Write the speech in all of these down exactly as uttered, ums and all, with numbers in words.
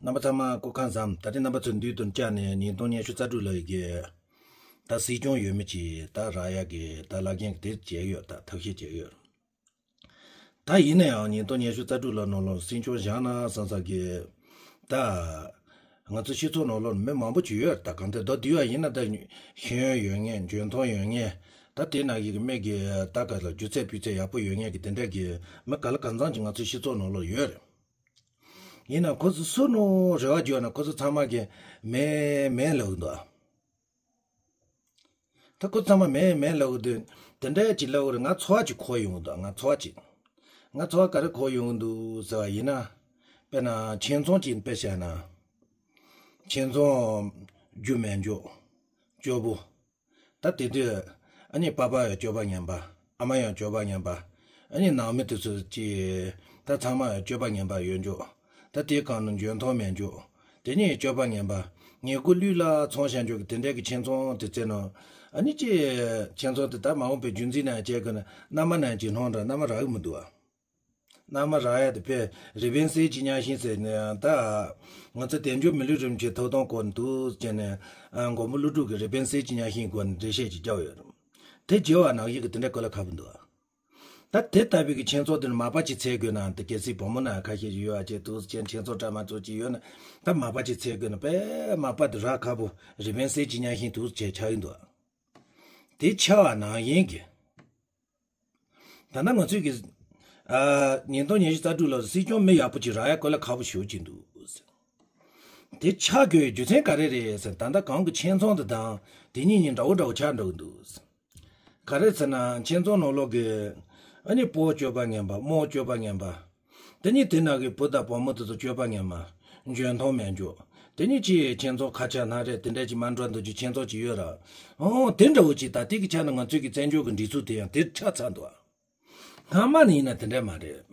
རྣམ་པ་ཚང་མ་སྐུ་ཁམས་བཟང་། ད་རེས་རྣམ་པ་ཚོ་མདུན་དུ་བཅར་ནས་ཉིས་སྟོང་ཉི་ཤུ་རྩ་དྲུག་ལོ་ཡི་གི་ད་སྲིད་སྐྱོང་འོས་མི་གཅིག་ད་རག་ཡག་གི་ད་ལག་ལེན་དེ་བྱས་ཡོད། ད་ཐབས་ཤེས་བྱས་ཡོད། ད་ཡིན་ན་ཡང་ཉིས་སྟོང་ཉི་ཤུ་རྩ་དྲུག་ལོ་ནང་ལོགས་སྲིད་སྐྱོང་བཞེངས་ན་བསམ་བསམ་གི་ད་ང་ཚོ་སྤྱི་ཚོགས་ནང་ལོགས་མི་མང་པོ་ཅིག་ཡོད། ད་གང་ལྟར་མདོར་བསྡུས་པ་ཡིན་ན་ད་ཤེས་ཡོན་ཡོད་མཁན། འཇོན་ཐང་ཡོད་མཁན། ད་དེ་ནང་གི་མི་གི་ད་ག་ལ་སྒྱུ་རྩལ་སྤུས་ཚད་ཡག་པོ་ཡོད་མཁན་གི་དེ་འདྲ་གི་མི་ག་ལ་གང་འཚམ་ཅིག་ང་ཚོའི་སྤྱི་ཚོགས་ནང་ལོགས་ཡོད་རེད། ཡིན་ནའང་ཁོ་ཚོ་སུ་ནོ་རེ་བ་བརྗོད་ན་ཁོ་ཚོ་ཚང་མ་གི་མེད་མེད་ལབ་གི་འདུག་ད་ཁོ་ཚང་མ་མེད་མེད་ལབ་གི་འདུག་དེ་འདྲ་ཅིག་ལབ་གི་རེད། ང་ཚོར་བ་ཅིག་འཁོར་ཡོང་གི་འདུག་ང་ཚོར་བ་ཅིག་ང་ཚོར་བ་ག་རེ་འཁོར་ཡོང་གི་འདུག་ཟེར་བ་ཡིན་ན། དཔེར་ན་ཁྱིམ་ཚང་ཅིག་དཔེ་བཞག་ན། ཁྱིམ་ཚང་རྒྱུ་མེད་འཇོག་སྐྱོ་པོ། ད་དེ་དུས་ཨ་ནི་པ་ཕ་ཡང་སྤྱོད་པ་ངན་པ། ཨ་མ་ཡང་སྤྱོད་པ་ངན་པ། ཨ་ནི་ནང་མི་དེ་ཚོ་ཀྱི་ད་ཚང་མ་ཡང་སྤྱོད་པ་ངན་པ་ཡོད་འཇོག་ད་དེའི་སྒང་ནས་འཇོན་ཐང་མེད་འཇོག་དེ་ནས་སྤྱོད་པ་ངན་པ། ཉེས་ཀུན་ལུས་ལ་ཚང་བཞག་འཇོག་གི་དེ་འདྲའི་གི་ཁྱིམ་ཚང་དེ་བཙལ་ན། ཨ་ནི་ཅི་ཁྱིམ་ཚང་དེ་ད་མ་འོངས་པའི་རྒྱུན་འཛིན་ན་བྱེད་དགོས་ན་མནའ་མ་ནང་གི་སྣང་འདྲ་མནའ་མ་རག་གི་མི་འདུག་ཨ། མནའ་མ་རག་ཡ་དེ་དཔེ་རི་པན་གསེར་གྱི་གཉའ་ཤིང་ཟེར་ནས་ད་ང་ཚོ་དལ་འབྱོར་མི་ལུས་རིན་པོ་ཆེ་ཐོབ་ཐང་སྐོར་འདུག་ཟེར་ནས་མགོན་པོ་ཀླུ་སྒྲུབ་ཀྱི་རི་པན་གསེར་གྱི་གཉའ་ཤིང་སྐོར་ནས་འགྲེལ་བཤད་ཅིག་བརྒྱབ་ཡོད་རེད། དེ་བརྗེ་བ་ནང་བཞིན་གྱི་དེ་འདྲ་གོ་ལ་ཁ་པོ་འདུག་ཨ། ད་དེ་ལྟ་བུའི་གི་ཁྱིམ་ཚང་དེ་ནི་མ་པ་ཅིག་འཚོལ་དགོས་ན་དེ་གལ་སྲིད་བུ་མོ་ནང་ཁ་ཤས་ཡོད་ཨ་ཅེ་དུས་ཅན་ཁྱིམ་ཚང་གྲ་མ་ཚོ་ཅིག་ཡོད་ན་ད་མ་པ་ཅིག་འཚོལ་དགོས་ན་དཔེ་མ་པ་དེ་རག་ཁ་པོ་རི་པན་གསེར་གྱི་གཉའ་ཤིང་དུས་ཅན་ཆགས་ཡིན་འདུག་ཨ། དེ་ཆགས་པ་ནང་བཞིན་གྱི། ད་ལྟ་ང་ཚོས་ཀྱི། ཨ། ཉིས་སྟོང་ཉི་ཤུ་རྩ་དྲུག་ལོར་སྲིད་སྐྱོང་མི་ཡག་པོ་ཅིག་རག་ཡ་གོ་ལ་ཁག་པོ་ཞེ་པོ་ཅིག་འདུག་དེ་ཆགས་དགོས་རྒྱུ་མཚན་ག་རེ་རེད་ཟེར་ན་ད་ལྟ་གང་གི་ཁྱིམ་ཚང་དེ་དང་དེ་གཉིས་གཉིས་འདྲ་བོ་འདྲ་བོ་ཆགས་འགྲོ་གི་འདུག་ག་རེ་ཟེར་ན་ཁྱིམ་ཚང་ནང་ལོགས་ཀྱི་ཨ་ནི་སྤོ་སྤྱོད་པ་ངན་པ་རྨོ་སྤྱོད་པ་ངན་པ། དེ་ནི་དེ་ནང་གི་བུ་དང་བུ་མོ་དེ་ཚོ་སྤྱོད་པ་ངན་པ། འཇོན་ཐང་མེད་འཇོག་དེ་ནི་ཅིའི་ཁྱེད་ཚོ་ཁ་ཆག་སྣ་རལ་དེ་འདྲ་ཅིག་མ་འགྲོ་འདུག་ཅིག་ཁྱེད་ཚོ་ཅིག་ཡོད་ར། ཨོ་དེ་འདྲ་བོ་ཅིག་ད་དེ་གི་ཆ་ནས་ང་ཚོའི་གི་བཙན་བྱོལ་གི་འགྲིག་ཚུལ་དེ་ཡང་དེར་ཆགས་ཚར་འདུག་སྔ་མ་ནི་ཡིན་ན་དེ་འདྲ་མ་རེད།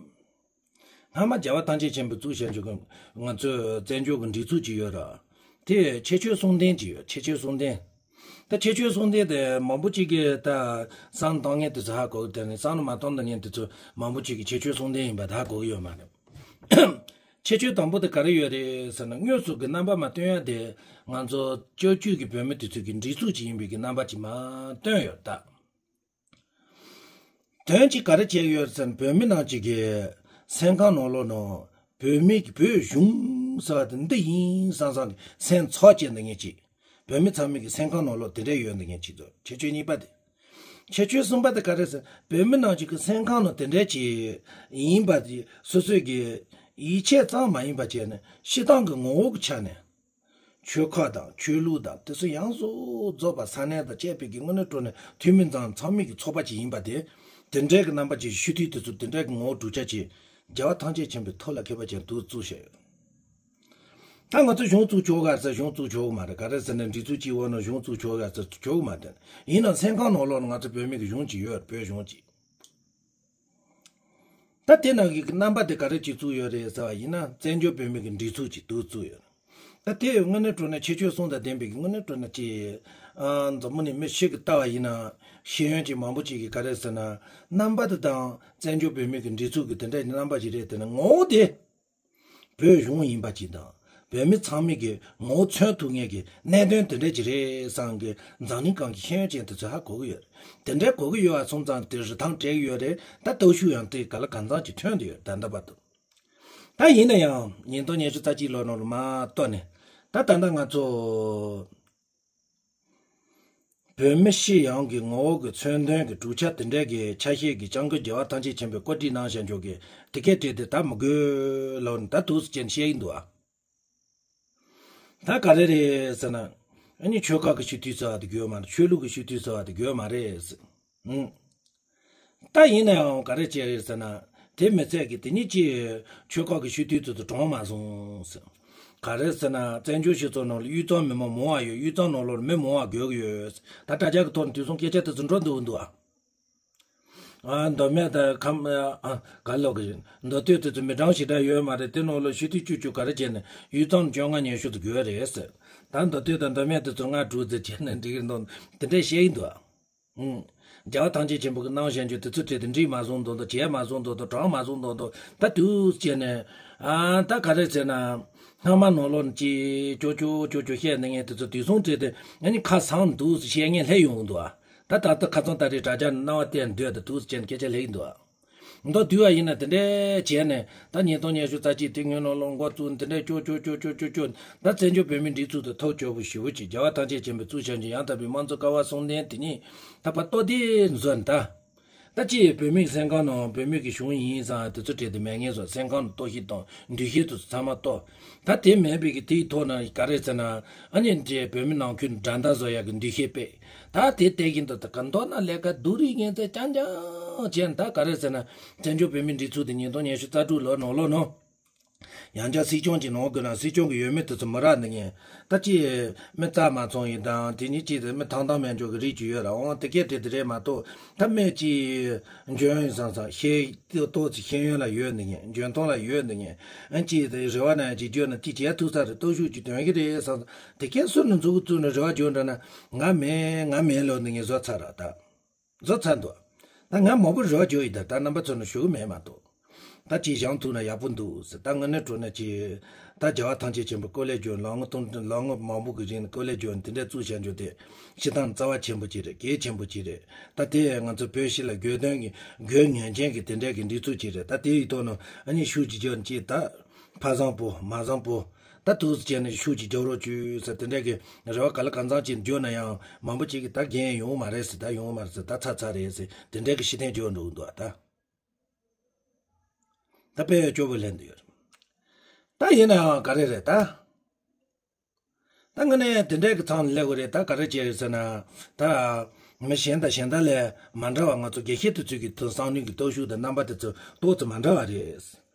སྔ་མ་རྒྱལ་བ་ཐམས་ཅད་མཁྱེན་པའི་གཙུག་བྱ་འཇུག་གི་ང་ཚོའི་བཙན་བྱོལ་གི་འགྲིག་ཚུལ་ཅིག་ཡོད་ར། དེ་ཁྱད་ཆོས་གསུམ་ལྡན་ཅིག་ཡོད། ཁྱད་ཆོས་གསུམ་ལྡན། ད་ཁྱད་ཆོས་གསུམ་ལྡན་དེ་མང་པོ་ཅིག་གིས་ད་བསམ་བློ་གཏོང་མཁན་དེ་ཚོ་ཧ་གོ་གི། དེ་ནས་བསམ་བློ་མ་གཏོང་མཁན་དེ་ཚོ་མང་པོ་ཅིག་གིས་ཁྱད་ཆོས་གསུམ་ལྡན་ཡིན་པ་ད་ཧ་གོ་གི་ཡོད་མ་རེད། ཁྱད་ཆོས་དང་པོ་དེ་ག་རེ་ཡོད་རེད་ཟེར་ན་དངོས་སུ་གི་རྣམ་པ་མ་སྟོན་ཡ་དེ་ང་ཚོ་སྤྱི་སྤྱོད་ཀྱི་བོད་མི་དེ་ཚོ་གི་འགྲིག་ཚུལ་ཅིག་ཡིན་པའི་གི་རྣམ་པ་ཅིག་མ་སྟོན་ཡོད་ད། དོན་གཅིག་ག་རེ་བྱས་ཡོད་ཟེར་ན་བོད་མི་ནང་གཅིག་གི་སེམས་ཁམས་ནང་ལོགས་ནང་བོད་མི་གི་བོད་གཞུང་ཟེར་བ་དེ་འདི་ཡིན་བསམ་བསམ་གི་སེམས་ཚོར་སྐྱེ་འདི་ངེས་ཅིག་བོད་མི་ཚང་མའི་གི་སེམས་ཁམས་ནང་ལོགས་དེ་འདྲ་ཡོད་འདི་ངེས་ཅིག་དང་ཁྱད་ཆོས་གཉིས་པ་དེ། ཁྱད་ཆོས་གསུམ་པ་དེ་ག་རེ་ཟེར་བོད་མི་ནང་གཅིག་གི་སེམས་ཁམས་ནང་དེ་འདྲ་ཅིག་ཡིན་པ་དེ་སོ་སོའི་གི་ཡིད་ཆེས་ཙམ་མ་ཡིན་པ་བྱས་ནས་སྤྱི་བཏང་གི་ངོ་བོ་གི་ཆ་ནས། ཆོལ་ཁ་དང་ཆོས་ལུགས་དང་དེ་ཚོ་ཡོངས་སུ་རྫོགས་པ་ས་གནས་དང་བཅས་པའི་གི་དངོས་གནས་དྲང་གནས་འཐུས་མི་ཚང་ཚང་མའི་གི་ཚོགས་པ་ཅིག་ཡིན་པ་དེ། དེ་འདྲའི་གི་རྣམ་པ་ཅིག་ཞུ་དུས་དེ་ཚོ་དེ་འདྲའི་གི་ངོ་བོ་གྲུབ་ཆ་ཅིག་རྒྱལ་བ་ཐམས་ཅད་མཁྱེན་པའི་ཐུགས་ལ་མཁས་པ་ཅན་དུ་བཙུགས་བཞག་ཡོད། ད་ང་ཚོ་གཞུང་བཙུགས་ཆོག་ག་ཟེར་གཞུང་བཙུགས་ཆོག་གི་མ་རེད། ག་རེ་ཟེར་ན་འགྲིག་ཚུལ་གཅིག་འོག་ནས་གཞུང་བཙུགས་ཆོག་ག་ཟེར་ཆོག་གི་མ་རེད། ཡིན་ནའང་སེམས་ཁམས་ནང་ལོགས་ནས་ང་ཚོ་བོད་མི་གི་གཞུང་ཅིག་ཡོད་བོད་གཞུང་ཅིག་ད་དེ་ནང་གི་རྣམ་པ་དེ་ག་རེ་ཅིག་བཙུགས་ཡོད་རེད་ཟེར་བ་ཡིན་ན་བཙན་བྱོལ་བོད་མི་གི་སྒྲིག་འཛུགས་ཅིག་ཏུ་བཙུགས་ཡོད། ད་དེ་དངོས་གནས་དྲང་གནས་ཁྱད་ཆོས་གསུམ་དང་ལྡན་པའི་དངོས་གནས་དྲང་གནས་ཀྱི་ཨ་འཛམ་བུ་གླིང་མི་ཞིག་གིས་ལྟ་བ་ཡིན་ན་ཤེས་ཡོན་ཅན་མང་པོ་ཅིག་གིས་ག་རེ་ཟེར་ན་རྣམ་པ་དེ་དང་བཙན་བྱོལ་བོད་མི་གི་སྒྲིག་འཛུགས་ཀྱི་དེ་འདྲ་རྣམ་པ་ཞིག་རེད། དེ་ནི་ངོ་བོ་དེ་བོད་གཞུང་ཡིན་པ་ཅིག་དང་བོད་མི་ཚང་མས་ཀྱི་ངོ་བོ་མཚོན་ཐུབ་མཁན་གྱི་གནད་དོན་དེ་འདྲ་ཅིག་རེད་བསམ་གྱི་འཛམ་གླིང་སྒང་གི་ཤེས་ཡོན་ཅན་དེ་ཚོས་ཧ་གོ་གི་ཡོད་རེད། དེ་འདྲ་གོ་གི་ཡོད་པ་སོང་ཙང་དེ་རིན་ཐང་སྤྲད་གི་ཡོད་རེད། ད་སྟོབས་ཤུགས་ཡང་དེ་ག་ལ་གང་འཚམ་ཅིག་ཐོན་བསྡད་ཡོད་ད་ལྟ་བར་དུ། ད་ཡིན་ན་ཡང་ཉིས་སྟོང་ཉི་ཤུ་རྩ་གཅིག་ལོ་ནང་ལ་མ་གཏོགས་ནས་ད་ད་ལྟ་ང་ཚོ་བོད་མི་སྤྱི་ཡོངས་ཀྱི་ངོ་བོ་གི་མཚོན་དོན་གྱི་གྲུབ་ཆ་དེ་འདྲའི་གི་ཆ་ཤས་ཀྱི་སྐྱབས་མགོན་རྒྱལ་བ་ཐམས་ཅད་མཁྱེན་པའི་བཀོད་སྒྲིག་གནང་བཞག་འཇོག་གི་དེ་སྐད་བྲིས་ཏེ་ད་མི་དགོས་ལབ་ནས་ད་འདུག་སེ་བྱས་ནས་བཤད་ཀྱི་འདུག་ཨ། ད་ག་རེ་རེད་ཟེར་ན། ཨ་ནི་ཆོལ་ཁ་གི་སྤྱི་འཐུས་ཟེར་བ་དེ་དགོས་མ་རེད། ཆོས་ལུགས་ཀྱི་སྤྱི་འཐུས་ཟེར་བ་དེ་དགོས་མ་རེད་ཟེར། ཨང་། ད་ཡིན་ན་ཡང་ག་རེ་བྱས་རེད་ཟེར་ན། དེ་མི་ཚད་ཀྱི་དེ་ཉིད་ཀྱི་ཆོལ་ཁ་གི་སྤྱི་འཐུས་ཚོ་དེ་གྲངས་མ་སོང་ཟེར། ག་རེ་ཟེར་ན་བཙན་བྱོལ་སྤྱི་ཚོགས་ནང་ལ་དབུས་གཙང་མི་མང་མང་བ་ཡོད། དབུས་གཙང་ནང་ལོགས་ལ་མི་མང་བ་དགོས་ཀྱི་ཡོད་ཟེར། ད་དྲ་རྒྱ་གི་ཐོག་ནས་དུས་སང་སྐད་ཆ་དེ་ཚོ་འགྲོ་འདུག་འདུག་ཨ། ཨ་མདོ་སྨད་དང་ཁམས་ཨ་ག་ལོག་གི་མདོ་སྟོད་དེ་ཚོ་མི་གྲངས་ཞེ་དྲག་ཡོད་མ་རེད། དེ་ནང་ལ་སྤྱི་འཐུས་བཅུ་བཅུ་ག་རེ་བྱས་ནས་དབུས་གཙང་བཅོ་ལྔ་ཉི་ཤུ་ཙམ་དགོས་རེད་ཟེར། ད་མདོ་སྟོད་དང་མདོ་སྨད་དེ་ཚོ་ལྔ་དྲུག་ཙམ་བྱས་ན་འགྲིག་གི་འདུག་དེ་འདྲས་བཤད་ཀྱི་འདུག་ཨང་། རྒྱལ་བ་ཐམས་ཅད་མཁྱེན་པ་གི་གནང་བཞག་རྒྱུ་དེ་ཚོ་བྲིས་ཏེ་འགྲིག་མ་སོང་འདུག་འདུག་བྱས་མ་སོང་འདུག་འདུག་གྲངས་མ་སོང་འདུག་འདུག་ད་དུས་བྱས་ནས་ཨ་ད་ག་རེ་ཟེར་ན། སྔ་མ་ནང་ལོགས་ནས་ཅི་ཅོ་ཅོ་ཅོ་ཅོ་བཤད་ནས་ངས་དེ་ཚོ་དུས་སང་བྲིས་ཏེ་ཨ་ནི་ཁ་སང་འདུག་ཟེར་བཤད་ངས་སླེབས་ཡོང་གི་འདུག་ཨ། ད་ད་ལྟ་ཁ་སང་ད་རེས་དྲ་རྒྱ་ནས་སྣང་བ་བལྟས་ནས་སྡོད་དེ་འདུག་ཟེར་བྱས་ནས་སྐད་ཆ་སླེབས་ཀྱི་འདུག་ཨ། མདོར་བསྡུས་པ་ཡིན་ན་དེ་འདྲས་བྱས་ནས་ད་ཉིས་སྟོང་ཉི་ཤུ་རྩ་གཅིག་དེ་སྔོན་ནང་ལོགས་འགོ་བཙུགས་ནས་དེ་འདྲས་ཅོ་ཅོ་ཅོ་ཅོ་ཅོ་ཅོ་ད་བཙན་བྱོལ་བོད་མིའི་སྒྲིག་འཛུགས་དེ་ཐོག་སྐྱོ་པོ་ཞེ་པོ་ཅིག་རྒྱལ་བ་ཐམས་ཅད་མཁྱེན་པའི་གཙུག་བྱང་ཆེན་ཡང་དག་པའི་དམངས་གཙོ་ཀ་བ་གསུམ་ལྡན་དེ་ཉིད་ད་ཕར་གཏོར་བསྡད་བཟོ་ནས་ད། ད་ཅི་བོད་མིའི་སེམས་ཁམས་ནང་བོད་མི་གི་གཞུང་ཡིན་ཙང་དེ་ཚོ་བྲིས་ཏེ་མེད་ངེས་སོ། སེམས་ཁམས་ནང་གཏོར་བཤིག་དང་འདུ་ཤེས་དེ་ཚོ་ཚང་མ་གཏོར། ད་དེ་མེད་པའི་གི་དེའི་ཐོག་ན་ག་རེ་ཟེར་ན་ཨ་ནི་འདྲེ་བོད་མི་ནང་ཁུལ་འགྲན་ཟླ་བཟོ་ཡག་གི་འདུ་ཤེས་སྤེལ། ད་དེ་བལྟས་ཀྱིན་དུ་ད་ག་མདོར་ན་ལས་ཀ་སྡུག་རུས་ངན་ཚད་རྐྱང་རྐྱང་བྱས་ན་ད་ག་རེ་ཟེར་ན་བཙན་བྱོལ་བོད་མིའི་སྒྲིག་འཛུགས་དེ་ཉིས་སྟོང་ཉི་ཤུ་རྩ་དྲུག་ལོ་ནང་ལོགས་ནང་། ཡང་བསྐྱར་སྲིད་སྐྱོང་ཅིག་གནང་དགོས་ན་སྲིད་སྐྱོང་གི་འོས་མི་དེ་ཚོ་མི་རག་འདི་ངས་ད་ཅི་མི་རྩ་མ་ཚང་ཡིན་དང་དེ་ཉིད་ཅིག་དེ་མི་ཐང་ཐང་མེད་འཇོག་གི་རིགས་ཅིག་ཡོད་ར། འོང་དེ་སྐད་དེ་དེ་རེད་མ་གཏོགས་ད་མི་ཅིག་འཇོན་ཡོད་བསམ་བསམ་ཤེས་ཏོག་ཙི་ཤེས་ཡོན་ལ་ཡོད་འདི་ངས་འཇོན་ཐང་ལ་ཡོད་འདི་ངས་ཨ་ཅིག་དེ་རེ་བ་ན་ཅིག་བརྗོད་ན་ཅིག་བྱས་ཐུབ་ས་རེད། སྟོབས་ཤུགས་ཅིག་ཐོན་གི་རེད་བསམ་བསམ་དེ་སྐད་སུ་ནས་མཛུབ་གུ་བཙུགས་ནས་རེ་བ་བརྗོད་འདྲ་ན་ང་མེད་ང་མེད་ལོ་འདི་ངས་བཟོ་ཚར་ར་ད། བཟོ་ཚར་འདུག་ད་ང་མང་པོ་རེ་བ་བརྗོད་ཡིན་ད་ད་རྣམ་པ་ཚོ་ནས་ཞུ་གི་མེད་མ་གཏོགས། ད་ཅིག་བཞེངས་ཐུབ་ན་ཡག་པོ་འདུག་ཟེར། ད་དངོས་གནས་དྲང་གནས་ཀྱི་ད་རྒྱལ་བ་ཐམས་ཅད་མཁྱེན་པའི་སྐོར་ལས་བརྗོད་ལོ་ངོ་སྟོང་ལོ་ངོ་མང་པོ་གི་རིང་ནས་སྐོར་ལས་བརྗོད་འདི་འདྲའི་བཙུགས་བྱ་རྒྱུ་དེ་སྤྱིར་བཏང་རྩ་བ་ཆེན་པོ་ཅིག་རེད། གལ་ཆེན་པོ་ཅིག་རེད། ད་དེ་ང་ཚོ་བོད་སྤྱི་ལ་དགོས་དོན་གྱི་དགོས་ངེས་ཅན་གྱི་དེ་འདྲའི་གི་སྒྲིག་འཛུགས་ཅིག་རེད། ད་དེ་ཡི་ཐོག་ནས་ཨ་ནི་ཤུགས་ཀྱིས་བརྗོད་ཅིག་ད་ཕ་བཟང་པོ་མ་བཟང་པོ་ད་འདུག་སེ་བྱས་ནས་ཤུགས་ཀྱིས་རྒྱག་རོགས་བྱོས་ཟེར་དེ་འདྲའི་གི་རེ་བ་ག་ལ་གང་འཚམ་ཅིག་བརྗོད་ན་ཡང་མང་པོ་ཅིག་གིས་ད་འགན་ཡོང་མ་རེད་ཟེར། ད་ཡོང་མ་རེད་ཟེར། ད་ཚར་ཚར་རེད་ཟེར། དེ་འདྲའི་གི་ཕྱིར་འཐེན་བརྗོད་འགྲོ་གི་འདུག་ད། ད་དཔེ་སྐྱོ་པོ་ལེན་འདུག་ཡོད་རེད། ད་ཡིན་ནའང་ག་རེ་རེད་ད། ད་དངོས་གནས་དེ་འདྲའི་གི་ཚང་ལ་སླེབས་དགོས་རེད། ད་ག་རེ་བྱས་ཡོད་ཟེར་ན། ད་མི་གཞན་དང་གཞན་དག་ལས་མ་འདྲ་བ་ང་ཚོ་དགེ་བཤེས་དེ་ཚོའི་གི་ཐོག་བསམ་བློའི་གི་སྟོབས་ཤུགས་དང་རྣམ་པ་དེ་ཚོ་ཏོག་ཙམ་མ་འདྲ་བ་རེད།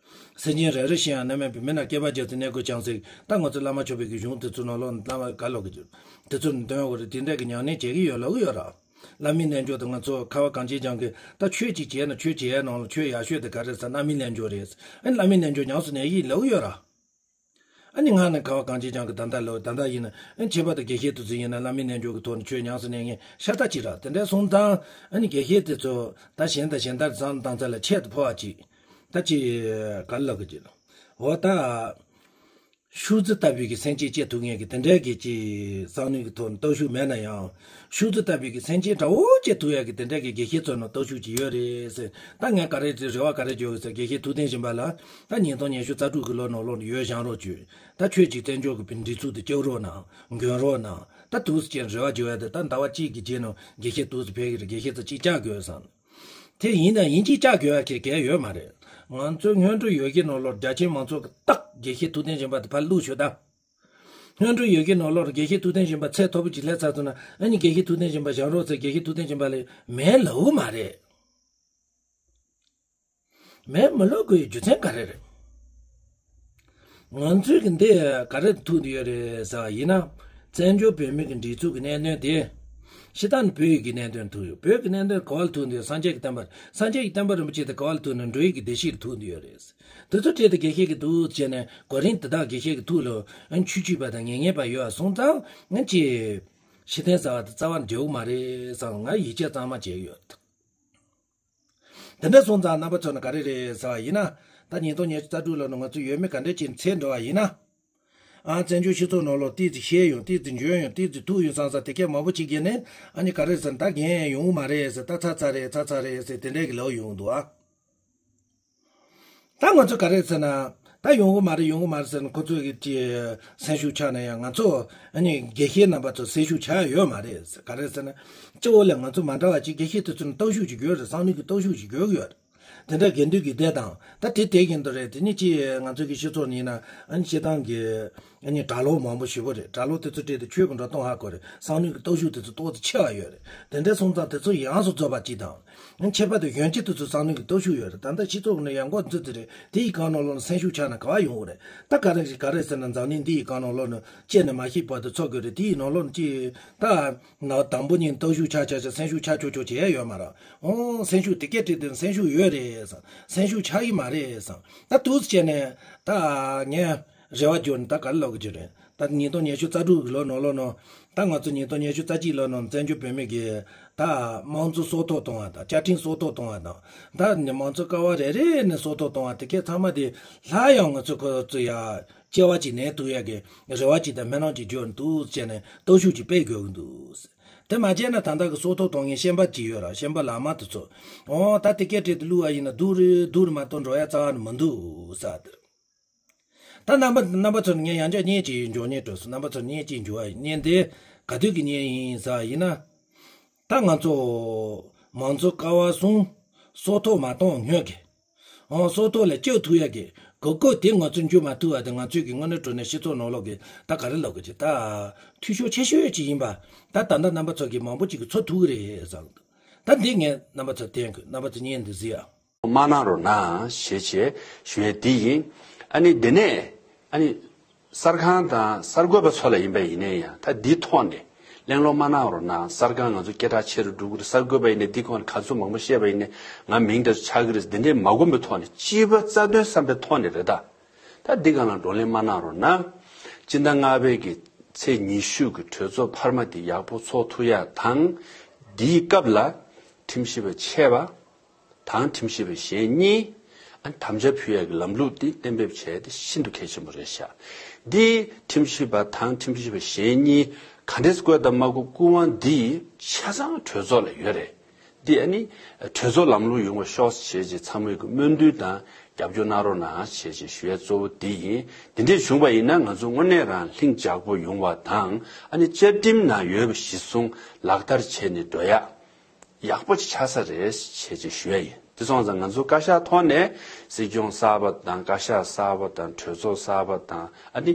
སེམས་ཅན་རེ་རེ་བཞིན་ཡང་རྣམ་སྨིན་པའི་མི་རྣམས་བསྐལ་པ་བརྒྱ་ཚོའི་གནས་སྐབས་བྱང་ཟེར། ད་ང་ཚོ་བླ་མ་མཆོད་པའི་གི་གཞུང་དེ་ཚོ་ནང་ལོགས་བླ་མ་ག་ལོག་གི་དེ་ཚོ་འདོན་དགོས་རེད། དེ་འདྲ་གི་ཉམས་ལེན་བྱེད་ཀྱི་ཡོད་ལབ་ཀྱི་ཡོད་ར། བླ་མའི་རྣལ་འབྱོར་དང་ང་ཚོ་ཁ་བ་གངས་ཅན་ལྗོངས་ཀྱི་ད་ཆོས་ཅིག་བྱས་ན་ཆོས་བྱས་ནང་ལ་ཆོས་ཡག་ཤོས་དེ་ག་རེ་ཟེར་བླ་མའི་རྣལ་འབྱོར་རེད། ཨ་ནི་བླ་མའི་རྣལ་འབྱོར་ཉམས་སུ་ལེན་ཡིན་ལབ་ཀྱི་ཡོད་ར། ཨ་ནི་ང་ནི་ཁ་བ་གངས་ཅན་ལྗོངས་ཀྱི་ད་ལྟ་ལོ་ད་ལྟ་ཡིན་ན་ཨ་ནི་ཁྱད་པར་དུ་དགེ་བཤེས་དེ་ཚོ་ཡིན་ན་བླ་མའི་རྣལ་འབྱོར་གྱི་ཐོག་ནས་ཆོས་ཉམས་སུ་ལེན་མཁན་ཤ་སྟག་ཅིག་ར། དེ་འདྲའི་སོང་ཙང་ཨ་ནི་དགེ་བཤེས་དེ་ཚོ་ད་གཞན་དང་གཞན་དག་བསམ་བློ་བཏང་ཚར་ལ་ཆེད་དུ་ཕོ་བ་ཅིག་ད་ཅི་ག་ལ་གི་ཅིག་ལ་འོ་ད། ཤུགས་རྫི་ལྟ་བུའི་གི་སེམས་ཅན་སྐྱེ་ཐུབ་མཁན་གྱི་དེ་འདྲའི་གི་ཅིག་བསམ་བློའི་གི་ཐོག་ནས་སྟོབས་ཤུགས་མེད་ན་ཡང་། ཤུགས་རྫི་ལྟ་བུའི་གི་སེམས་ཅན་དགྲ་བོ་སྐྱེ་ཐུབ་ཡག་གི་དེ་འདྲའི་གི་དགེ་བཤེས་ཚོ་ནང་སྟོབས་ཤུགས་ཅིག་ཡོད་རེད་ཟེར། ད་ངས་ག་རེ་ཅིག་རེ་བ་ག་རེ་བརྗོད་གི་ཟེར། དགེ་བཤེས་ཐུབ་བསྟན་སྦྱིན་པ་ལ་ད་ཉིས་སྟོང་ཉི་ཤུ་རྩ་དྲུག་གི་ལོ་ནང་ལོགས་ནས་ཡོད་བཞག་རོགས་བྱོས། ད་ཁྱོད་ཅིག་བཙན་བྱོལ་གི་བོད་སྒྲིག་འཛུགས་དེ་སྐྱོབ་རོགས་གནང་། མགོན་རོགས་གནང་། ད་འདུག་སེ་བྱས་རེ་བ་བརྗོད་ཡག་དེ་ད་ཟླ་བ་གཅིག་གི་རྗེས་ནང་དགེ་བཤེས་འདུག་སེ་ཕེབས་ཀྱི་རེད། དགེ་བཤེས་ཚོ་ཅིག་བཅར་དགོས་བསམ། དེ་ཡིན་ན་ཡིན་གཅིག་བཅར་དགོས་ཡ་གི་གལ་ཡོད་མ་རེད། ང་ཚོའི་སྔོན་འགྲོ་ཡོད་ཀྱི་ནང་ལོགས་རྒྱ་ཆེན་མང་ཚོགས་ཀྱི་རྟག་དགེ་བཤེས་ཐུབ་བསྟན་སྦྱིན་པ་དེ་ཕར་བླུགས་ཞུ་ད། སྔོན་འགྲོ་ཡོད་ཀྱི་ནང་ལོགས་དགེ་བཤེས་ཐུབ་བསྟན་སྦྱིན་པ་ཚད་མཐོ་པོ་ཅིག་སླེབས་ཚར་སོང་ན་ཨ་ནི་དགེ་བཤེས་ཐུབ་བསྟན་སྦྱིན་པ་བཞེངས་རོགས་ཟེར་དགེ་བཤེས་ཐུབ་བསྟན་སྦྱིན་པ་ལས་མེད་ལབ་ཀྱི་མ་རེད། མེད་མི་ལབ་དགོས་ཡའི་རྒྱུ་མཚན་ག་རེ་རེད། ང་ཚོས་ཀྱི་འདི་ག་རེ་ཐུག་འདི་ཡོད་རེད་ཟེར་བ་ཡིན་ན། བཙན་བྱོལ་བོད་མི་གི་སྒྲིག་འཛུགས་ཀྱི་གནད་དོན་དེ། སྤྱིར་བཏང་ནི་བོད་ཡིག་གི་གནད་དོན་ཐུག་ཡོད། བོད་ཀྱི་གནད་དོན་ག་བ་ལ་ཐུག་འདི་ཡོད། སངས་རྒྱས་ཀྱི་བསྟན་པ་རེད། སངས་རྒྱས་ཀྱི་བསྟན་པ་རིན་པོ་ཆེ་དེ་ག་བ་ལ་ཐུག་ནས་འགྲོ་བའི་གི་བདེ་སྐྱིད་ལ་ཐུག་འདི་ཡོད་རེད། དེ་ཚོ་བྲིས་ཏེ་དགེ་བཤེས་ཀྱི་འདུག་བྱས་ནས་གོ་རིམ་དེ་དག་དགེ་བཤེས་ཀྱི་ཐུགས་ལ་ཨ་ཆུ་ཆུད་པ་དང་ངེས་ངེས་པ་ཡོད་པ་སོང་ཙང་ང་ཅི། ཕྱི་རྟེན་གསར་བ་དེ་རྩ་བ་འཇལ་གི་མ་རེད་བསམ་ང་ཡིད་ཆེས་གཙང་མ་བྱས་ཡོད། དེ་འདྲ་སོང་ཙང་རྣམ་པ་ཚོ་ནི་ག་རེ་རེད་ཟེར་བ་ཡིན་ན། ད་ཉིས་སྟོང་ཉི་ཤུ་རྩ་དྲུག་ལོ་ནི་ང་ཚོ་ཡོད་མེད་ག་འདྲ་ཅིག་འཚོལ་འགྲོ་བ་ཡིན་ན། ཨ་བཙན་བྱོལ་སྤྱི་ཚོགས་ནང་ལོགས་ཏོག་ཙམ་ཤེས་ཡོང་། ཏོག་ཙམ་འཇོན་ཡོང་། ཏོག་ཙམ་ཐུག་ཡོང་བསམ་བསམ་དེ་གས་མང་པོ་ཅིག་གིས་ནི་ཨ་ནི་ག་རེ་ཟེར་ན་ད་འགན་ཡོང་གི་མ་རེད་ཟེར། ད་ཚར་ཚར་རེད། ཚར་ཚར་རེད་ཟེར་དེ་འདྲས་གི་ལབ་ཡོང་གི་འདུག་ཨ། ད་ང་ཚོ་ག་རེ་ཟེར་ན། ད་ཡོང་གི་མ་རེད། ཡོང་གི་མ་རེད་ཟེར་ན་ཁོ་ཚོས་གི་ཅི་སེམས་ཤུགས་ཆག་ན་ཡང་ང་ཚོ་ཨ་ནི་དགེ་བཤེས་རྣམ་པ་ཚོ་སེམས་ཤུགས་ཆག་ཡོད་མ་རེད། ག་རེ་ཟེར་ན། སྤྱི་བོ་ལ་ང་ཚོ་མ་འདྲ་བ་ཅིག་དགེ་བཤེས་དེ་ཚོ་ནི་སྟོབས་ཤུགས་ཅིག་ཡོད་རེད། བསམ་བློའི་གི་སྟོབས་ཤུགས་ཅིག་ཡོད་ཡོད་རེད། དེ་འདྲ་དགེ་འདུན་གྱི་སྡེ་དང་ད་དེ་དེ་བཞིན་དུ་རེད། དེ་ནི་ཅི་ང་ཚོ་གི་སྤྱི་ཚོགས་ནི་ཡིན་ན་ཨ་ནི་སྤྱི་བཏང་གི་ཨ་ནི་གྲྭ་ལོག་མང་པོ་ཞེ་པོ་རེད། གྲྭ་ལོག་དེ་ཚོ་བྲིས་ཏེ་ཆོས་གི་འགྲོ་སྟངས་ཧ་གོ་རེད། བསམ་བློའི་གི་སྟོབས་ཤུགས་དེ་ཚོ་ཏོག་ཙམ་ཆེ་བ་ཡོད་རེད། དེ་འདྲ་སོང་ཙང་དེ་ཚོ་ཡོངས་སུ་རྫོགས་པ་ཅིག་དང་། ཁྱད་པར་དུ་གཞོན་སྐྱེས་དེ་ཚོ་བསམ་བློའི་གི་སྟོབས་ཤུགས་ཡོད་རེད། ད་ལྟ་སྤྱི་ཚོགས་ནས་ཡང་འགོ་འཛུགས་ཏེ་རེད། དེ་ཡི་སྒང་ནང་ལོགས་ན་སེམས་ཤུགས་ཆག་ན་ག་བ་ཡོང་གི་རེད། ད་ག་རེ་ག་རེ་ཟེར་ན་འཛམ་གླིང་འདི་ཡི་སྒང་ནང་ལོགས་ན་སྐྱེས་ནས་མ་ཤེས་བར་དུ་འཚོ་དགོས་རེད། དེ་ཡི་ནང་ལོགས་ན་ཅི་ད་ན་དང་པོ་ཉིད་སྟོབས་ཤུགས་ཆག་ཆག་ཆག་སེམས་ཤུགས་ཆག་ཆོག་ཆོག་བྱེད་ཡ་ཡོད་མ་རེད། འོང་སེམས་ཤུགས་དེ་སྐད་བྲིས་དེ་སེམས་ཤུགས་ཡོད་རེད་བསམ། སེམས་ཤུགས་ཆག་གི་མ་རེད་བསམ། ད་འདུག་སེ་བྱས་ནས་ད་ངས་རེ་བ་བརྗོད་ནས་ད་ག་རེ་ལབ་གི་རེད། ད་ཉིས་སྟོང་ཉི་ཤུ་རྩ་དྲུག་གི་ལོ་ནང་ལོགས་ནང་། ད་ང་ཚོ་ཉིས་སྟོང་ཉི་ཤུ་རྩ་གཅིག་ལོ་ནང་བཙན་བྱོལ་བོད་མི་གི་ད་དམངས་གཙོ་སྲོག་ཐོག་གཏོང་བ་དང་བཅའ་ཁྲིམས་སྲོག་ཐོག་གཏོང་བ་དང་། ད་ནི་དམངས་གཙོ་ཀ་བ་རེ་རེ་ནས་སྲོག་ཐོག་གཏོང་བ་དེ་གས་ཚང་མ་དེ་སླར་ཡང་ང་ཚོ་ཁོ་ཚོ་ཡ་ སྐྱེ་བ་གཅིག་ནས་ཐུག་ཡག་གི་རེ་བ་གཅིག་དང་སྨོན་ལམ་གཅིག་འབྱོར་འདུག་བྱས་ནས་སྟོབས་ཤུགས་ཀྱིས་སྤེལ་དགོས་ཀྱི་འདུག། དེ་མ་བྱས་ན་ད་ལྟ་གི་སྲོག་ཐོག་གཏོང་མཁན་ཤན་པ་གཅིག་ཡོད་ར། ཤན་པ་ལག་དམར་དེ་ཚོ། འོ་ད་དེ་སྐད་བྲིས་ཏེ་བླུགས་པ་ཡིན་ན་སྡུག་རེད། སྡུག་རེད་མ་གཏོགས་འགྲོ་ཡག་རྩ་བ་ནས་མི་འདུག་ཟེར་དེ་རེད། ད་རྣམ་པ་རྣམ་པ་ཚོར་ངས་ཡང་བསྐྱར་བརྙན་གཅིག་འབྱོར་ཉེན་སྤྲོད་སོང་། རྣམ་པ་ཚོར་བརྙན་གཅིག་འབྱོར་བ་ཡིན། བརྙན་དེ་ག་དུས་ཀྱི་བརྙན་ཡིན་ཟེར་བ་ཡིན་ན། ད་ང་ཚོ་མང་གཙོ་ཀ་བ་གསུམ་སྲོག་ཐོག་མ་གཏོང་སྔོན་གྱི། ཨོ་སྲོག་ཐོག་ལ་བཅུག་ཐུབ་ཡག་གི་གོ་སྐབས་དེ་ང་ཚོས་འཇུ་མ་ཐུབ་པ་དེ་ང་ཚོས་ཀྱི་དངོས་གནས་དྲང་གནས་སྤྱི་ཚོགས་ནང་ལོགས་ཀྱི་ད་ག་རེ་ལབ་དགོས་ཀྱི་ད་འཐུས་ཤོར་ཆེ་ཤོས་ཅིག་ཡིན་པ། ད་ད་ལྟ་རྣམ་པ་ཚོ་གིས་མང་པོ་ཅིག་གིས་ཚོར་ཐུབ་ཀྱི་རེད་བསམ་གི་འདུག། ད་འདི་ངས་རྣམ་པ་ཚོར་བསྟན་དགོས། རྣམ་པ་ཚོ་བརྙན་འདི་གཟིགས་ཨ། མ་གནང་རོགས་གནང་ཞེས་བྱས་ཞུ་ཡས་འདི་ཡིན། ཨ་ནི་འདི་ནས་ཨ་ནི་གསར་ཁང་དང་གསར་འགོད་པ་ཚོ་ལ་ཡིན་པ་ཡིན་ནའི་ཡང་ད་འདི་ཐོག་ནས་གླེང་སློང་མ་གནང་རོགས་གནང་། གསར་ཁང་ང་ཚོ་སྐད་གྲགས་ཆེ་རུ་འགྲོ་གི་རེད། གསར་འགོད་པ་ཡིན་ནའི་འདི་ཁོང་ནས་ག་ཚོད་མང་པོ་བཤད་པ་ཡིན་ནའི་ང་མིང་འདྲ་ཆགས་ཀྱི་རེད། འདི་འདྲའི་མ་གོ་མི་ཐོག་ནས་སྤྱི་པ་རྩ་དོན་བསམ་པའི་ཐོག་ནས་རེད་ད། ད་འདི་གང་ལ་བགྲོ་གླེང་མ་གནང་རོགས་གནང་། སྤྱི་ཟླ་ལྔ་པའི་གི་ཚེས་ཉི་ཤུ་གི་གྲོས་ཚོགས་འཕར་མ་འདི་ཡག་པོ་ཚོགས་ཐུབ་ཡ་དང་། འདིའི་སྐབས་ལ་ཁྲིམས་ཞིབ་པ་ཆེ་བ་དང་ཁྲིམས་ཞིབ་པ་གཞན་གཉིས་ཨ་དམ་བཅའ་ཕུལ་ཡ་གི་ལམ་ལུགས་འདི་གཏན་འབེབས་བྱས་ཏེ་ཤིན་ཏུ་གལ་ཆེན་པོ་རེད་ཤག། འདི་ཁྲིམས་ཞིབ་པ་དང་ཁྲིམས་ཞིབ་པ་གཞན་གཉིས་ག་འདྲས་བསྐོས་དང་མ་བསྐོས་སྐུ་དབང་འདི་ཆ་ཚང་གྲོས་ཚོགས་ལ་ཡོད་རེད། འདི་ཨ་ནི་གྲོས་ཚོགས་ལམ་ལུགས་ཡོང་བ་ཤོག་ཞེས་བྱས་ཚང་མས་ཀྱི་སྨོན་འདུན་དང་རྒྱབ་སྐྱོར་གནང་རོགས་གནང་ཞེས་བྱས་ཞུ་ཡ་གཙོ་བོ་འདི་ཡིན། འདི་འདྲས་བྱུང་བ་ཡིན་ན་ང་ཚོ་དངོས་གནས་རང་ལྷིང་འཇགས་པོ་ཡོང་བ་དང་ཨ་ནི་བཅའ་ཁྲིམས་ནང་ཡོད་པ་གཞིར་བཟུང་ལག་བསྟར་བྱས་ནས་འགྲོ་ཡ་ཡག་པོ་ཅིག་ཆགས་ས་རེད་ཞེས་བྱས་ཞུ་ཡ་ཡིན། དེ་སོང་ཙང་ང་ཚོ་བཀའ་ཤག་ཐོག་ནས་སྲིད་སྐྱོང་གསར་པ་དང་བཀའ་ཤག་གསར་པ་དང་གྲོས་ཚོགས་གསར་པ་དང་ཨ་ནི་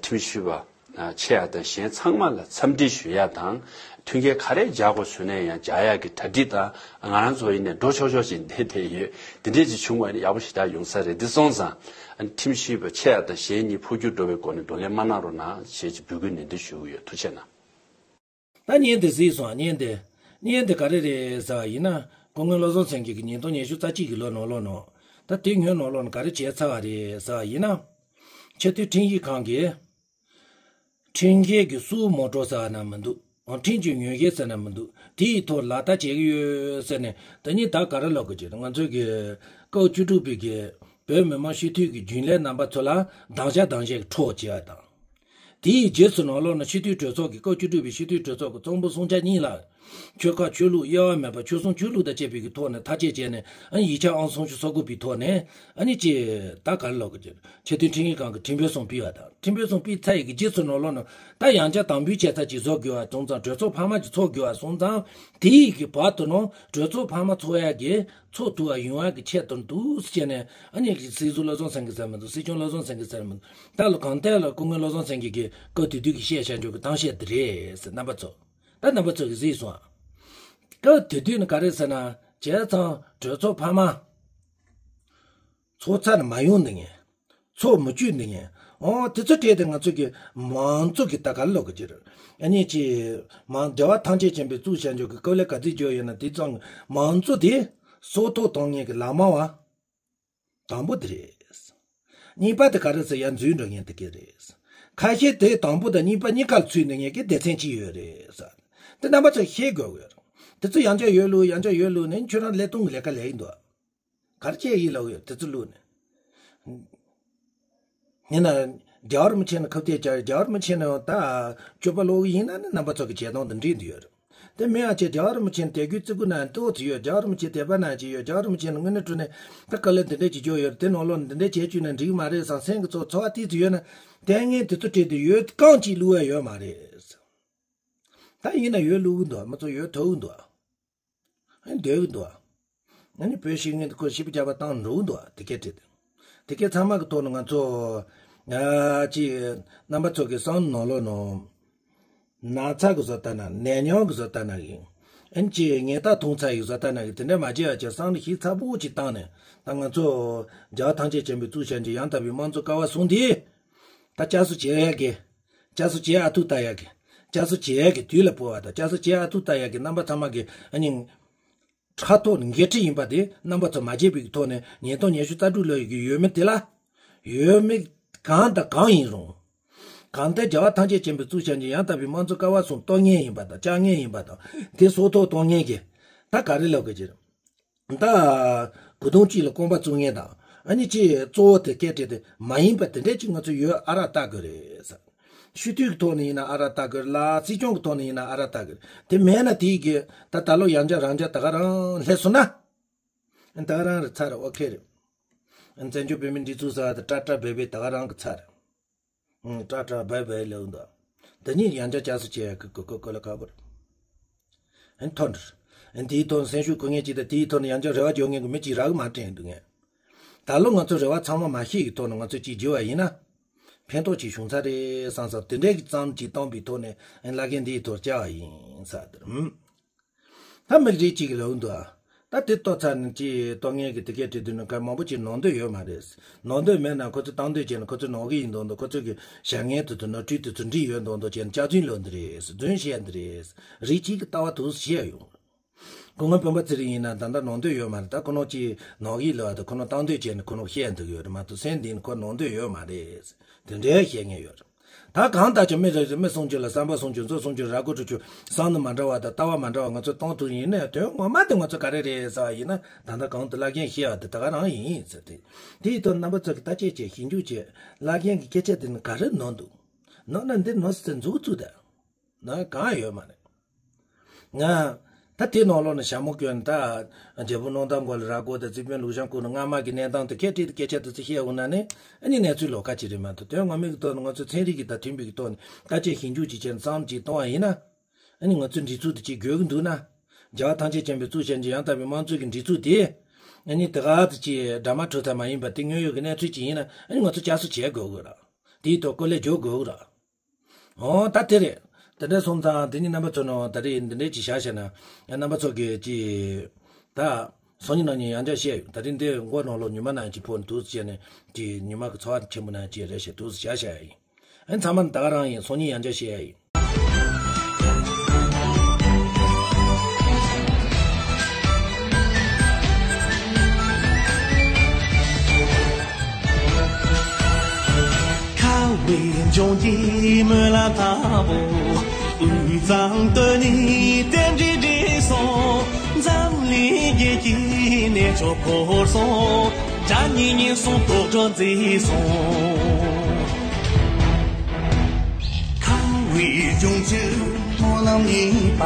ཁྲིམས་ཞིབ་པ། ཆེ་ཡ་དང་གཞན་ཚང་མ་ལ་འཚམས་འདྲི་ཞུ་ཡ་དང་། མཐུན་རྐྱེན་ག་རེ་སྦྱར་དགོས་བྱུང་ན་ཡང་སྦྱར་ཡ་གི་གྲ་སྒྲིག་དང་། ང་རང་ཚོ་ཡིན་ནའི་འགྲོ་ཆོག་ཆོག་ཅིག་བསྡད་བསྡད་ཡོད། དེ་འདྲས་ཅིག་བྱུང་བ་ཡིན་ན་ཡག་པོ་ཞེ་དྲག་ཡོང་ས་རེད། འདི་སོང་ཙང་ཁྲིམས་ཞིབ་པ་ཆེ་ཡ་དང་གཞན་གཉིས་འཕོ་འགྱུར་འགྲོ་བའི་སྒོ་ནས་བགྲོ་གླེང་མ་གནང་རོགས་གནང་ཞེས་ཅིག་འབོད་སྐུལ་ནན་ཏན་ཞུ་གི་ཡོད། ཐུགས་རྗེ་གནང་། ད་བརྙན་དེ་གཟིགས་སོང་། བརྙན་དེ། བརྙན་དེ་ག་རེ་རེད་ཟེར་བ་ཡིན་ན། སྐུ་ངོ་བློ་བཟང་སེང་གེ་གིས་ཉིས་སྟོང་ཉི་ཤུ་རྩ་གཅིག་གི་ལོ་ནང་ལོགས་ནང་། ད་དེ་སྔོན་ནང་ལོགས་ནང་ག་རེ་བྱས་ཚར་བ་རེད་ཟེར་བ་ཡིན་ན། ཆེས་མཐོའི་ཁྲིམས་ཞིབ་ཁང་གིས། ཁྲིམས་འགལ་གྱི་སུའུ་མོ་ཊོ་ཟེར་བ་ན་མི་འདུག། ཁྲིམས་ཀྱི་ཉེས་འགེལ་ཟེར་ན་མི་འདུག། དེ་ཡི་ཐོག་ལག་བསྟར་བྱེད་ཀྱི་ཡོད་ཟེར་ནས་ད་ནི་ད་ག་རེ་ལབ་དགོས་ཀྱི་རེད། ང་ཚོའི་གི་སྐབས་བཅུ་དྲུག་པའི་གི་བོད་མི་མང་སྤྱི་འཐུས་ཀྱི་རྒྱུན་ལས་རྣམ་པ་ཚོ་ལ་སྡང་ཞག་སྡང་ཞག་གི་འཕྲོག་བྱས་པ་དང་། དེའི་རྗེས་སུ་ནང་ལོགས་ན་སྤྱི་འཐུས་གྲོས་ཚོགས་ཀྱི་སྐབས་བཅུ་དྲུག་པའི་སྤྱི་འཐུས་གྲོས་ཚོགས་ཀྱི་གཙང་པོ་སྲུང་བྱ་གཉིས་ལ། ཆོལ་ཁ་ཆོས་ལུགས་དབྱེ་བ་མེད་པར་ཆོལ་གསུམ་ཆོས་ལུགས་དང་བཅས་པའི་གི་ཐོག་ནས་ཐག་གཅོད་བྱས་ནས་ཨ་ནི་ཡིག་ཆ་ཨང་སུམ་ཅུ་སོ་དགུ་པའི་ཐོག་ནས་ཨ་ནི་ཅེས་ད་ག་རེ་ལབ་དགོས་ཀྱི་རེད། ཆེས་མཐོའི་ཁྲིམས་ཞིབ་ཁང་གི་ཁྲིམས་དཔོན་གསུམ་ཕུད་པ་དང་། ཁྲིམས་དཔོན་གསུམ་ཕུད་ཚར་ཡི་གི་རྗེས་སུ་ནང་ལོགས་ན་ད་ཡང་བསྐྱར་དམ་འབུལ་བྱེད་ས་ཅིག་བཟོ་དགོས་པ་སོང་ཙང་གྲོས་ཚོགས་འཕར་མ་ཅིག་ཚོགས་དགོས་པ་སོང་ཙང་དེ་ཡི་གི་བར་དུ་ནང་གྲོས་ཚོགས་འཕར་མ་ཚོགས་ཡ་གི་ཚོགས་ཐུབ་པ་ཡོང་ཡ་གི་ཆེད་དུ་འདུག་ཟེར་ནས་ཨ་ནི་སྲིད་ཟུར་བློ་བཟང་སེང་གེ་ཟེར་མི་འདུག། སྲིད་སྐྱོང་བློ་བཟང་སེང་གེ་ཟེར་མི་འདུག། ད་ལོ་གང་ལྟར་ལ་སྐུ་ངོ་བློ་བཟང་སེང་གེ་གིས་སྐབས་དེ་དུས་ཀྱི་བཤད་བྱ་འཇོག་གི་གཏམ་བཤད་དེ་རེད་ཟེར། རྣམ་པ་ཚོ། ད་རྣམ་པ་ཚོ་གིས་གཟིགས་སོང་ཨ། སྐབས་དེ་དུས་ནི་ག་རེ་ཟེར་ན་བྱས་ཙང་གྲོས་ཚོགས་འཕར་མ་ཚོགས་ཚར་ནས་མ་ཡོང་འདི་ངས། ཚོགས་མི་བཅུག་འདི་ངས། ཨོ་དེ་ཚོ་གྲས་དེ་ང་ཚོ་གི་མང་གཙོ་གི་ད་ག་ལོག་གི་ཅིག་རེད། ཨ་ནི་ཅི། མང་བདེ་བ་ཐམས་ཅད་མཁྱེན་པའི་གཙུག་བྱ་འཇོག་གི་སྐབས་ལ་ག་ཚོད་བརྗོད་ཡོད་ན་དེ་ཙང་མང་གཙོ་དེ་སྲོག་ཐོག་གཏོང་མཁན་གི་ལག་དམར་བ། དང་པོ་དེ་རེད། གཉིས་པ་དེ་ག་རེ་ཟེར་ཡ་འཛུལ་འགྲོ་མཁན་དེ་ག་རེད། ཁ་ཤས་དེ་དང་པོ་དང་གཉིས་པ་གཉིས་ཀར་ཚུད་ནས་ངས་ཀྱི་སྡེ་ཚན་གཅིག་ཡོད་རེད་ཟེར། དེ་རྣམ་པ་ཚོས་ཤེས་དགོས་ཡོད། དེ་ཚོ་ཡང་བསྐྱར་ཡོད་ལུགས་ཡང་བསྐྱར་ཡོད་ལུགས་ནས་ཁྱོད་རང་ལས་སྟོང་གི་ལས་ཀ་ལས་ཡིན་འདུག། གར་བྱས་ཡིན་ལབ་ཡོད་དེ་ཚོ་ལུགས་ནས། ཡིན་ན། རྒྱལ་བ་རིན་པོ་ཆེ་ནས་ཁ་གཏད་བཅག་རྒྱལ་བ་རིན་པོ་ཆེ་ནས་ད་སྤྱོད་པ་ལོག་གི་ཡིན་ན་ནི་རྣམ་པ་ཚོ་གི་བྱེད་སྟངས་དང་འགྲིག་འདི་ཡོད་རེད། དེ་མིན་ཡང་ཆེ་རྒྱལ་བ་རིན་པོ་ཆེ་ནས་དད་གུས་བརྩི་བཀུར་གནང་ཡང་ཏོག་ཙི་ཡོད། རྒྱལ་བ་རིན་པོ་ཆེ་དད་པ་གནང་ཡང་ཅིག་ཡོད། རྒྱལ་བ་རིན་པོ་ཆེ་ནས་དངོས་གནས་དྲང་གནས་ད་དཀའ་ལས་འདི་འདྲས་ཅིག་བྱུང་ཡོད་རེད། དེ་ནང་ལོགས་ནས་འདི་འདྲས་བྱས་བཅུག་ན་འགྲིག་གི་མ་རེད་བསམ་སེམས་ཀྱི་ཚོ་ཚོར་བ་ཏོག་ཙི་ཡོད་ན་དེ་ངས་དེ་ཚོ་བྲིས་ཏེ་ཡོད་རྐང་གཅིག་བླུག་ཡ་ཡོད་མ་རེད། ད་ཡིན་ན་ཡོད་བླུག་གི་འདུག། མི་ཚོ་ཡོད་ཐུབ་གི་འདུག། ཨ་ནི་སྡོད་ཀྱི་འདུག། ཨ་ནི་བོད་ཞིག་ངན་དུ་ཁོ་ཞིབ་རྒྱག་པ་བཏང་འགྲོ་གི་འདུག། དེ་སྐད་བྲིས་ཏེ། དེ་སྐད་ཚང་མ་གི་ཐོག་ནས་ང་ཚོ། ཨ་ཅི། རྣམ་པ་ཚོ་གི་བསམ་ནང་ལོགས་ནང་། ན་ཚ་གི་བཟོ་ལྟ་ན་ནད་ཉམས་གི་བཟོ་ལྟ་ན་གི། ཨ་ནི་ཅི་ངན་རྟགས་མཐོང་ཚར་ཡི་བཟོ་ལྟ་ན་གི་དེ་འདྲ་མ་བྱེད་ཡ་ཅིག་བསམ་བློ་ཞིབ་ཚགས་པོ་ཅིག་བཏང་ནས་ད་ང་ཚོ་རྒྱལ་བ་ཐམས་ཅད་མཁྱེན་པའི་གཙུག་བྱ་འཇོག་ཡང་དག་པའི་དམངས་གཙོ་ཀ་བ་གསུམ་འདི། ད་བསྐྱར་གསོ་བྱེད་ཡ་གི། བསྐྱར་གསོ་བྱེད་ཨ་ཐུག་ལྟ་ཡག་གི། བསྐྱར་གསོ་བྱེད་ཡག་གི་དུས་ལ་སྤོ་བ་དང་བསྐྱར་གསོ་བྱེད་ཨ་ཐུག་ལྟ་ཡག་གི་རྣམ་པ་ཚང་མ་གི་ཨ་ནི། ཕྲག་ཐོག་ནས་འགན་འཁྲི་ཡིན་པ་དེ་རྣམ་པ་ཚོ་མ་བརྗེད་པའི་གི་ཐོག་ནས་ཉིས་སྟོང་ཉི་ཤུ་རྩ་དྲུག་ལོ་ཡི་གི་ཡོད་མེད་དེ་ལ། ཡོད་མེད་གང་དང་གང་ཡིན་རུང་། གང་ལྟར་རྒྱལ་བ་ཐམས་ཅད་མཁྱེན་པའི་གཙུག་བྱ་འཇོག་ཡང་དག་པའི་དམངས་གཙོ་ཀ་བ་གསུམ་གཏོར་མཁན་ཡིན་པ་དང་བཅག་མཁན་ཡིན་པ་དང་དེ་སྲོག་ཐོག་གཏོང་མཁན་གྱི་ད་ག་རེ་ལབ་དགོས་ཀྱི་རེད། ད། གོས་ཐུང་གཅིག་ལ་རྐང་པ་བཙུགས་མཁན་དང་ ཨ་ནི་ཅི་གཙོ་བོ་དེ་སྐད་བྲིས་དེ་མ་ཡིན་པ་དེ་འདྲས་ཅིག་ང་ཚོ་ཡོད་ཨ་ར་ལྟ་དགོས་རེད་ས། སྤྱི་འཐུས་ཀྱི་ཐོག་ནས་ཡིན་ན་ཨ་ར་ལྟ་དགོས་རེད་ལ། སྲིད་སྐྱོང་གི་ཐོག་ནས་ཡིན་ན་ཨ་ར་ལྟ་དགོས་རེད། དེ་མེད་ན་དེའི་གི་ད་ད་ལོ་ཡང་བསྐྱར་རང་བསྐྱར་ད་ག་རང་སླེབས་སོང་ན། ད་ག་རང་རེད་ཚར་རེད། ཨོ་ཁེ་རེད། བཙན་བྱོལ་བོད་མིའི་སྒྲིག་འཛུགས་ཟེར་བ་དེ་ཀྲ་ཀྲ་སྦེ་སྦེ་ད་ག་རང་གི་ཚར་རེད། ཀྲ་ཀྲ་སྦེ་སྦེ་ལབ་འདུག་དེ་གཉིས་ཡང་བསྐྱར་བསྐྱར་གསོ་བྱེད་ཡག་གི་གོ་གོ་གོ་ལ་ཁག་པོ་རེད། ཨན་ཐོན་རེད། ཨན་དེའི་ཐོག་ནས་སེམས་ཤུགས་འཁོར་མཁན་ཅིག་དང་དེའི་ཐོག་ནས་ཡང་བསྐྱར་རེ་བ་རྒྱག་མཁན་གྱི་མི་གཅིག་རག་གི་མ་དྲན་འདུག་ངས། ད་ལོ་ང་ཚོ་རེ་བ་ཚང་མ་མ་ཤེས་ཀྱི་ཐོག་ནས་ང་ཚོ་གཅིག་བརྗེ་བ་ཡིན་ན། ཕན་ཐོགས་ཅིག་བྱུང་ཚར་རེད་བསམ་བསམ་དེ་འདྲའི་གི་ཙམ་གྱི་གཏམ་པའི་ཐོག་ནས་ཨན་བླ་རྒན་འདིའི་ཐོག་བཅར་བ་ཡིན་ས་དེར། ཨུམ། ད་མི་རིགས་གཅིག་གི་ལབ་འདུག་ཨ། ད་དེ་ལྟོ་ཚར་ནས་ཅི་ལྟོ་ངན་གི་དེ་གས་བྲིས་དུས་ནི་ག་མང་པོ་ཅིག་ནོར་འདོད་ཡོད་མ་རེད། ནོར་འདོད་མེད་ན་ཁོ་ཚོ་བཏང་འདོད་བྱས་ན་ཁོ་ཚོ་ནོར་གི་ཡིན་མདོག་མདོག་ཁོ་ཚོ་གི་བྱ་ངན་དེ་ཚོ་ནོར་འཁྲུལ་དེ་ཚོ་འདྲི་ཡོད་མདོག་མདོག་བྱས་ནས་སྐྱག་རྫུན་ལབ་འདི་རེད། རྫུན་བཤད་འདི་རེད། རིགས་གཅིག་གི་ལྟ་བ་དུ་བཤད་ཡོང་། ཁོ་ང་སྤེན་པ་ཚེ་རིང་ཡིན་ན་ད་ལྟ་ནོར་འདོད་ཡོད་མ་རེད། ད་ཁོ་ནོར་ཅི་ནོར་གི་ལབ་བ་དང་ཁོ་ནོར་བཏང་འདོད་བྱས་ནས་ཁོ་ནོར་བཤད་འདུག་ཡོད་རེད་མ་གཏོགས་སེམས་གཏིང་ནས་ཁོ་ནོར་འདོད་ཡོད་མ་རེད། དེ་འདྲའི་བཤད་མཁན་ཡོད་རེད། ད་གང་ལྟར་ཀྱང་མི་རེ་རེ་མི་སུམ་ཅུ་ལ་བསམ་པ་སུམ་ཅུ་མཛུབ་སུམ་ཅུ་ར་སྐོར་དྲུག་ཅུ་བསམ་ནི་མ་འདྲ་བ་དང་ལྟ་བ་མ་འདྲ་བ་ང་ཚོ་གཏོང་ཐུབ་ཡིན་ན་དོན་ངོ་མ་དེ་ང་ཚོ་ག་རེ་རེད་ཟེར་བ་ཡིན་ན་ད་ལྟ་གོང་དུ་བླ་རྒན་བཤད་པ་དེ་ད་ག་རང་ཡིན་ཟེར་ཏེ། དེའི་ཐོག་རྣམ་པ་ཚོ་གིས་ད་ཅེས་ཅེས་ཞིབ་འཇུག་བྱས་བླ་རྒན་གྱི་སྐད་ཆ་དེ་ནི་ག་རེ་ནོར་འདུག་ནོར་ན་འདི་ནོར་ཟེར་མཛུབ་བཙུགས་ད། ན་གང་ཡོད་མ་རེད། ང་། ད་དེ་ནང་ལོགས་ནས་ཞྭ་མོ་བསྐྱོན་ད། རྒྱལ་པོ་ནོར་དང་མགོ་ལ་ར་མགོ་དང་རྩིས་དཔོན་ལུག་ཤང་ཁུག་ནས་སྔ་མ་གི་གནས་སྟངས་དེ་སྐད་བྲིས་དེ་སྐད་ཆ་དེ་ཚོ་བཤད་འོང་ན་ནི་ཨ་ནི་གནས་ཚུལ་ལོགས་ཀ་ཅིག་རེད་མ་གཏོགས་དོན་ངོ་མའི་གི་ཐོག་ནས་ང་ཚོ་ཚན་རིག་གི་དང་མཐུན་པའི་གི་ཐོག་ནས་ད་ཅིག་ཞིབ་འཇུག་ཅིག་བྱས་ནས་བསམ་ཅིག་གཏོང་བ་ཡིན་ན། ཨ་ནི་ང་ཚོའི་སྒྲིག་འཛུགས་དེ་ཅིག་དགོས་གི་འདུག་ན། རྒྱལ་བ་ཐམས་ཅད་མཁྱེན་པའི་གཙུག་བྱས་ཀྱི་ཡང་དག་པའི་དམངས་གཙོའི་གི་སྒྲིག་འཛུགས་དེ། ཨ་ནི་དེ་ག་དེ་ཅིག་ཌ་མ་གྲུ་ཐ་མ་ཡིན་པ་དེ་དངོས་ཡོད་གི་གནས་ཚུལ་ཅིག་ཡིན་ན་ཨ་ནི་ང་ཚོ་བསྐྱར་གསོ་བྱེད་དགོས་གི་ར། དེའི་ཐོག་བཀོད་ལས་རྒྱག་དགོས་གི་ར། ཨོ་ད་དེ་རེད། དེ་འདྲ་སོང་ཙང་དེ་ནི་རྣམ་པ་ཚོ་ནང་ད་རེས་འདི་འདྲས་ཅིག་བཞག་བྱས་ན་རྣམ་པ་ཚོ་གིས་ཅིག་ད་སང་ཉིན་གནངས་ཉིན་ཡང་བསྐྱར་བཤད་ཡོད། ད་རེས་འདི་མགོ་ནང་ལོགས་ཉི་མ་ནང་ཅིག་ཕོ་ནི་དུས་སུ་བྱས་ནས་ཅིག་ཉི་མ་གི་ཚ་བ་ཆེན་པོ་ནང་ཅིག་རེད་ཞེས་དུས་སུ་བཞག་བྱས་ཡིན། ཨ་ཚང་མ་ནི་ད་ག་རང་ཡིན། སང་ཉིན་ཡང་བསྐྱར་བཤད་ཡིན། ཁ་བའི་ལྗོངས་ཀྱི་སྨོན་ལམ་དང་པོ། དབུས་གཙང་སྟོད་ནས་རྟེན་འབྲེལ་འགྲིག་སོང་། འཛམ་གླིང་རྒྱལ་གྱི་གནས་མཆོག་བོར་སོང་། དགྲ་གཉེན་ཉེན་སོང་། དོག་སྒྲ་མཛེས་སོང་། ཁ་བའི་ལྗོངས་ཀྱི་སྨོན་ལམ་གཉིས་པ།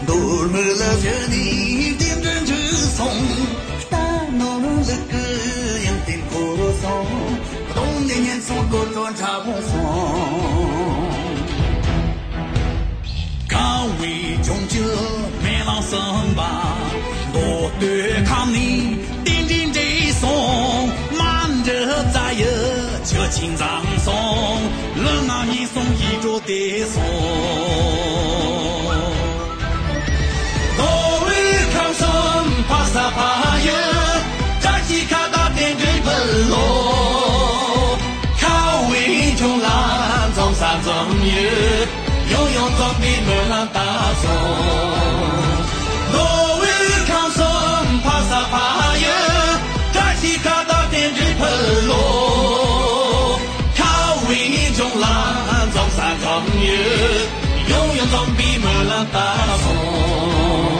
མདོ་སྨད་ལ་བཞུགས་ནས་རྟེན་འབྲེལ་འགྲིག་སོང་། རྟ་ནོར་ལུག་གི་ཡང་རྟེན་འཁོར་སོང་། གདོང་ནས་ཉེན་སོང་། དོག་སྒྲ་ཕྲ་བོ་སོང་། ཁ་བའི་ལྗོངས་ཀྱི་སྨོན་ལམ་གསུམ་པ། མདོ་སྟོད་ཁམས་ནས་རྟེན་འབྲེལ་འགྲིག་སོང་། རྨ་འབྲི་རྩ་ཡི་ཆུ་ཆེན་འཛོམས་སོང་། ལུས་ངག་ཉེན་སོང་། ཡིད་འགྲོ་བདེ་སོང་། མདོ་དབུས་ཁམས་གསུམ་འཕགས་ས་འཕགས་ཡུལ། བཀྲ་ཤིས་ཁ་བརྡ་རྟེན་འབྲེལ་ཕུལ་ལོ། ཁ་བའི་ལྗོངས་ལ་འཛོམས་ས་འཛོམས་ཡུལ། ཡང་ཡང་འཛོམས་པའི་སྨོན་ལམ་བཏབ་སོང་། མདོ་དབུས་ཁམས་གསུམ་འཕགས་ས་འཕགས་ཡུལ། བཀྲ་ཤིས་ཁ་བརྡ་རྟེན་འབྲེལ་ཕུལ་ལོ། ཁ་བའི་ལྗོངས་ལ་འཛོམས་ས་འཛོམས་ཡུལ། ཡང་ཡང་འཛོམས་པའི་སྨོན་ལམ་བཏབ་སོང་།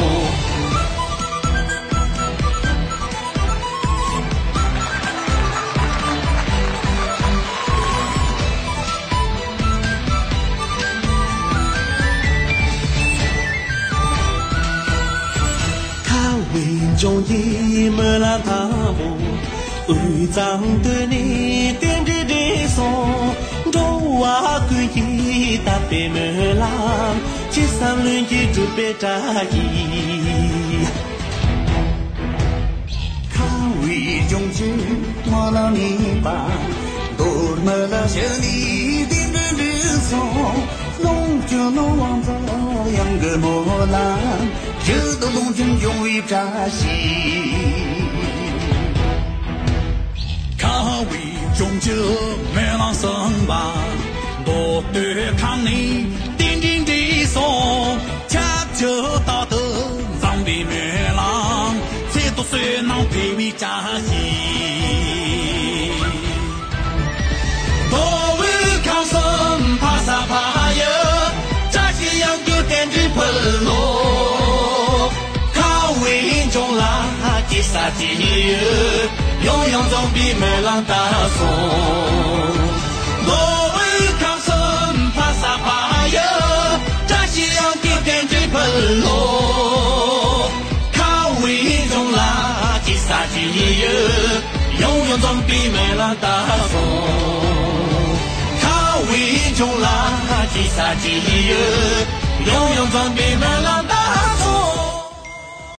ཁ་བའི་ལྗོངས་ཀྱི་སྨོན་ལམ་དང་པོ། དབུས་གཙང་སྟོད་ནས་རྟེན་འབྲེལ་འགྲིག་སོང་། འགྲོ་བ་ཀུན་གྱི་དམ་པའི་སྨོན་ལམ། ཅི་བསམ་ལྷུན་གྱིས་འགྲུབ་པའི་བཀྲ་ཤིས། ཁ་བའི་ལྗོངས་ཀྱི་སྨོན་ལམ་གཉིས་པ། མདོ་སྨད་ལ་བཞུགས་ནས་རྟེན་འབྲེལ་འགྲིག་སོང་། ལོངས་སྤྱོད་ནོར་དབང་འཛོམས་གཡང་གི་སྨོན་ལམ། ཡུལ་དུ་ལོངས་སྤྱོད་འབྱུང་བའི་བཀྲ་ཤིས། ཁ་བའི་ལྗོངས་ཀྱི་སྨོན་ལམ་གསུམ་པ། མདོ་སྟོད་ཁམས་ནས་རྟེན་འབྲེལ་འགྲིག་སོང་། ཁྱབ་འཇུག་རྟག་ཏུ་འཛོམས་པའི་སྨོན་ལམ། ཚེ་ཐུབ་བསོད་ནམས་འཕེལ་བའི་བཀྲ་ཤིས། མདོ་དབུས་ཁམས་གསུམ་འཕགས་ས་འཕགས་ཡུལ། བཀྲ་ཤིས་གཡང་རྒྱུད་རྟེན་འབྲེལ་ཕུལ་ལོ། ཁ་བའི་ལྗོངས་ལ་སྐྱེ་ས་སྐྱེ་ཡུལ། ཡང་ཡང་འཛོམས་པའི་སྨོན་ལམ་བཏབ་སོང་། མདོ་དབུས་ཁམས་གསུམ་ཕ་ས་ཕ་ཡུལ། བཀྲ་ཤིས་གཡང་སྐྱིད་རྟེན་གྱི་ཕུ་ལོ། ཁ་བའི་གཞུང་ལ་ཅི་ས་ཅི་ཡི་ཡོད། ཡང་ཡང་འཛོམས་པའི་སྨོན་ལམ་བཏབ་སོང་། ཁ་བའི་གཞུང་ལ་ཅི་ས་ཅི་ཡི་ཡོད། ཡང་ཡང་འཛོམས་པའི་སྨོན་ལམ་བཏབ་སོང་།